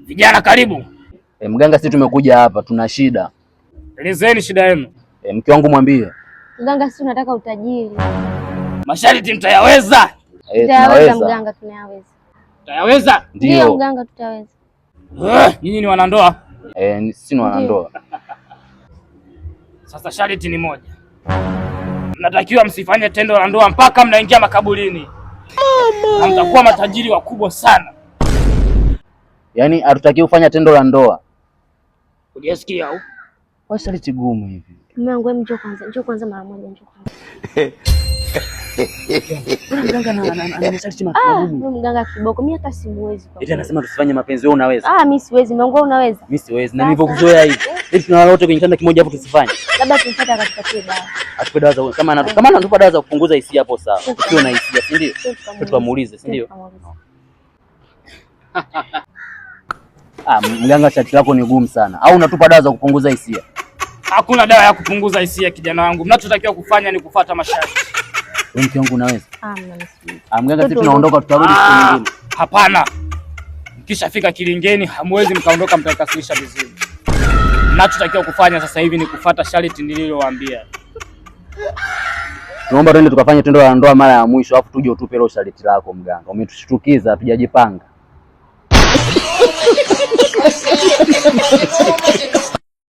Vijana karibu. Mganga, sisi tumekuja hapa tuna shida. Elezeni shida yenu. Mke wangu mwambie. Mganga, sisi tunataka utajiri. Masharti mtayaweza? Tutayaweza Tunaweza. mganga, tunayaweza. Mtayaweza? Ndio Ndio. mganga, tutaweza. Nyinyi ni wanandoa? Sisi ni wanandoa. Sasa sharti ni moja, mnatakiwa msifanye tendo la ndoa mpaka mnaingia makaburini, na mtakuwa matajiri wakubwa sana. Yaani hatutakiwi kufanya tendo la ndoa. Hujasikia au? Kwa sharti gumu hivi. Mume wangu, hebu njoo kwanza, njoo kwanza mara moja, njoo kwanza. Mganga ana masharti Ah, magumu. huyu mganga kiboko, mimi hata simuwezi kwa Eti kweli. anasema tusifanye mapenzi, wewe unaweza? Ah, mimi siwezi. Mume wangu, wewe unaweza? Mimi siwezi. Na Sasa. nilivyokuzoea hivi. Eti tunalala wote kwenye kitanda kimoja hapo tusifanye. Labda tumfuate akatupatie dawa. Atupe dawa za kama anatupa dawa za kupunguza hisia hapo sawa. Ukiwa na hisia, si ndio? Tukamuulize, si ndio? Tukamuulize. Ah, mganga, sharti lako ni gumu sana. Au unatupa dawa za kupunguza hisia? Hakuna dawa ya kupunguza hisia, kijana wangu. Mnachotakiwa kufanya ni kufuata masharti. Wewe mke wangu unaweza? Ah, mna mimi siwezi. Ah, mganga, sisi tunaondoka, tutarudi siku nyingine. Hapana, mkishafika kilingeni hamwezi mkaondoka, mtaikasirisha vizuri. Mnachotakiwa kufanya sasa hivi ni kufuata sharti nililowaambia. Tunaomba twende tukafanye tendo la ndoa mara ya mwisho, alafu tuje utupe hilo sharti lako mganga. Umetushtukiza, hatujajipanga.